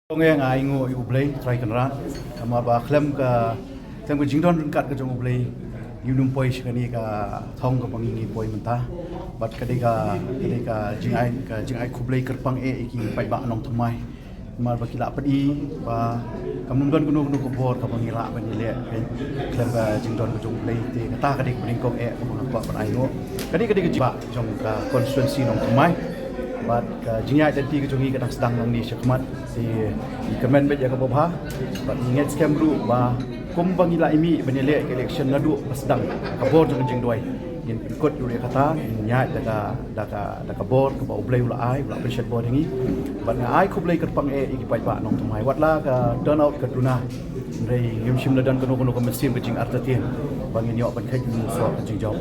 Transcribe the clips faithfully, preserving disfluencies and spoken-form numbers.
Kong ïa nga ainguh ïa U Blei Trai Kynrad, namar ba khlem ka, khlem ka jingdon ryngkat ka jong U Blei, ngim poi sha kane ka thong kaba ngi ngi poi mynta. Bad ka dei ka, ka dei ka jingai, ka jingai khublei kyrpang eh ïa ki paidbah nongthymmai. Namar ba ki la pyni ba kam don kano kano ka bor kaba ngi lah ban ïaleh khlem ka jingdon ka jong U Blei, te kata ka dei ka banyngkong eh kaba nga kwah ban ainguh. Ka dei, ka dei ka jingbatai jong ka constituency nongthymmai. Bad ka jingïaid lynti ka jong ngi ka dang sdang nangne shakhmat. Te ngi kmen beit ïa kaba bha. Bad ngi ngeit skhem ruh ba kumba ngi la ïa mih ban ïaleh ka election naduh ba sdang ka bor jong ka jingduwai, ngin pynkut ruh ïa kata, ngin ïaid da ka, da ka, da ka bor kaba U Blei u la ai, u la pynshet bor ïa ngi. Bad nga ai khublei kyrpang eh ïa ki paidbah nongthymmai, wat la ka turnout ka duna, hynrei ngim shym la don kano kano ka mynsiem ka jingartatien ba ngin ïoh ban kheit ban ïoh soh ka jingjop.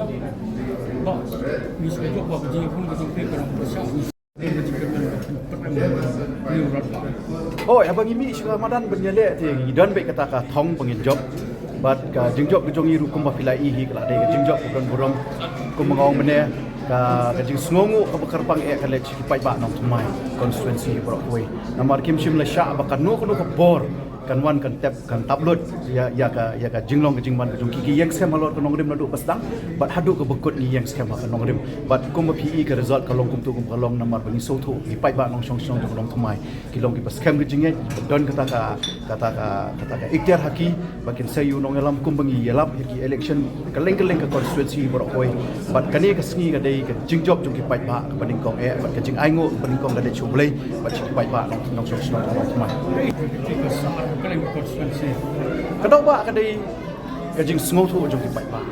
Hooid, haba ngi mih sha ka madan ban ïaleh te ngi don beit kata ka thong ba ngin jop. Bad ka jingjop ka jong ngi ruh kumba phi la i hi ka la dei ka jingjop kaba don burom. Kumba nga ong mynne, ka, ka jingsngewnguh kaba kyrpang eh ka leit sha ki paidbah nongthymmai constituency baroh kawei. Namar kim shym la shah ba kano kano ka bor kan wan kan tep, kan tap lut ïa, ïa ka, ïa ka jinglong ka jingman ka jong ki. Ki ïeng skhem halor ka nongrim naduh ba sdang bad haduh kaba kut ngi ïeng skhem ha ka nongrim. Bad kumba phi i ka result ka long kumto kumba ka long, namar ba ngi sngewthuh ki paidbah nongshong shnong jong ka nongthymmai ki long kiba skhem ka jingngeit, kiba don kata ka, kata ka, kata ka iktiar ha ki ba kin sei u nongïalam kumba ngi ïalap ha ki election kylleng kylleng ka constituency baroh kawei. Bad kane ka sngi ka dei ka jingjop jong ki paidbah kaba nyngkong eh, bad ka jingainguh kaba nyngkong ka dei sha U Blei bad sha ki paidbah nong, nongshong shnong nongthymmai. Ka daw ba ka dei ka jingsngewthuh jong ki paidbah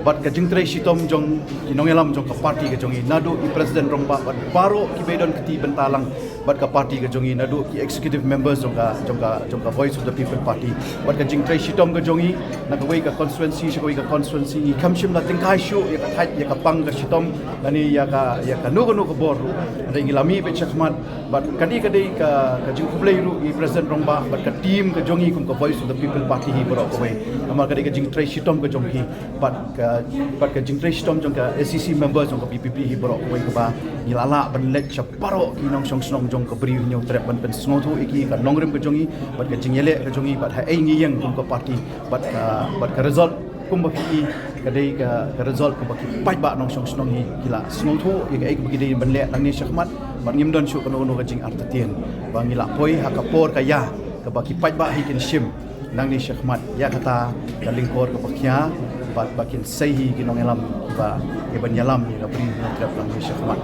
bad ka jingtrei shitom jong ki nongïalam jong ka party ka jong ngi, naduh i President Rangbah bad baroh kiba don kti bynta lang, bad ka party ka jong ngi, naduh ki executive members jong ka, jong ka, jong ka Voice of the People Party. Bad ka jingtrei shitom ka jong ngi na kawei ka constituency sha kawei ka constituency, ngi kam shym la tyngkai shuh ïa ka thait, ïa ka pang ka shitom lane ïa ka, ïa kano kano ka bor ruh. Hynrei ngi la mih beit shakhmat bad ka dei, ka dei ka, ka jingkhublei ruh ïa i President Rangbah bad ka team ka jong ngi kum ka Voice of the People Party hi baroh kawei. Namar ka dei ka jingtrei shitom ka jong ki bad ka, bad ka jingtrei shitom jong ka S C C members jong ka V P P hi baroh kawei, kaba ngi la lah ban leit sha baroh ki nongshong shnong jong ka Bri u Hynñiewtrep ban pynsngewthuh ïa ki ka nongrim ka jong ngi bad ka jingïaleh ka jong ngi bad haei ngi ïeng kum ka party. Bad ka, bad ka result kumba phi i ka dei ka, ka result kaba ki paidbah nongshong shnong hi ki la sngewthuh ïa kaei kaba ki dei ban leh nangne shakhmat. Bad ngim don shuh kano kano ka jingartatien ba ngi la poi ha ka por ka ïa kaba ki paidbah hi kin shim nangne shakhmat ïa kata ka lyngkor kaba khia bad ba kin sei hi ki nongïalam kiba, kiban ïalam ïa ka Bri u Hynñiewtrep nangne shakhmat.